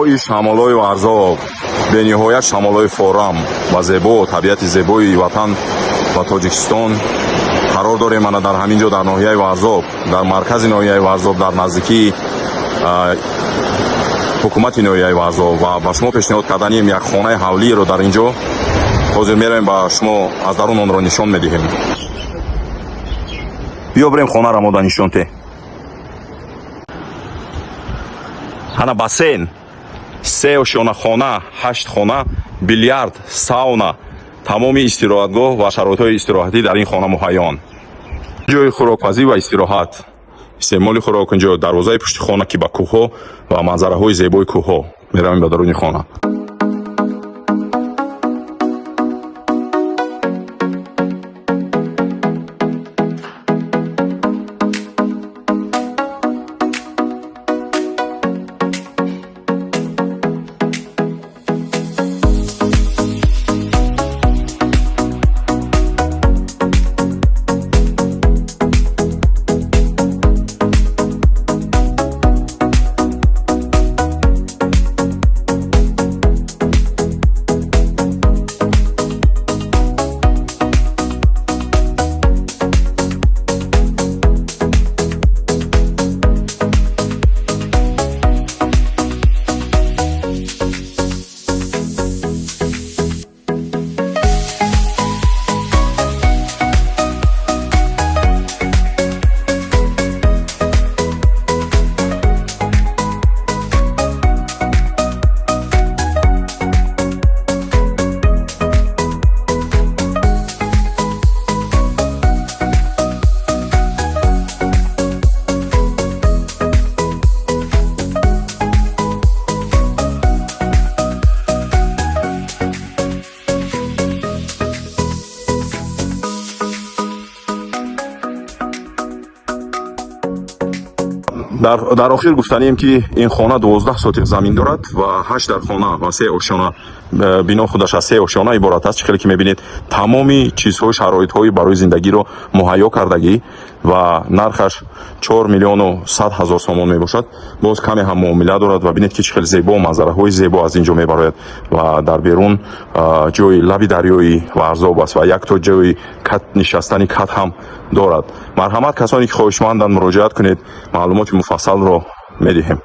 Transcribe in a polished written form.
Зебои шамолои Варзоб, бениҳоят шамолои форам ва зебо, табиати зебои ватан ва Тоҷикистон қарор дорем. Ана дар ҳамин ҷо, дар ноҳияи Варзоб, дар маркази ноҳияи Варзоб, дар наздикии ҳукумати ноҳияи Варзоб, ва ба шумо пешниҳод карданем як хонаи ҳавлиеро дар ин ҷо. Ҳозир меравем, ба шумо аз дарун онро нишон медиҳем. Биё, бирем хонаро мода нишон те. Ҳана бассейн, се ошёнахона, ҳашт хона, билярд, сауна, тамоми истироҳатгоҳ ва шароитҳои истироҳатӣ дар ин хона муҳайён, ҷои хӯрокпазӣ ва истироҳат, истеъмоли хӯрок. Инҷо дарвозаи пушти хона, ки ба кӯҳҳо ва манзараҳои зебои кӯҳҳо. Меравем ба даруни хона. Дар охир гуфтанием, ки ин хона 12 сотих замин дорад ва ҳашт дар хона ва се ошёна. Бино худаш аз се ошёна иборат аст. Чӣ хеле ки мебинед, тамоми чизҳо, шароитҳои барои зиндагиро муҳайё кардагӣ ва нархаш 4 миллиону 100 ҳазор сомон мебошад. Боз каме ҳам муомила дорад. Ва бинед, ки чӣ хеле зебо, манзараҳои зебо аз ин ҷо мебарояд ва дар берун ҷои лаби дарёи Варзоб аст ва якто ҷои кат, нишастани кат ҳам дорад. Марҳамат, касоне ки хоҳишманданд, муроҷиат кунед, маълумоти муфассалро медиҳем.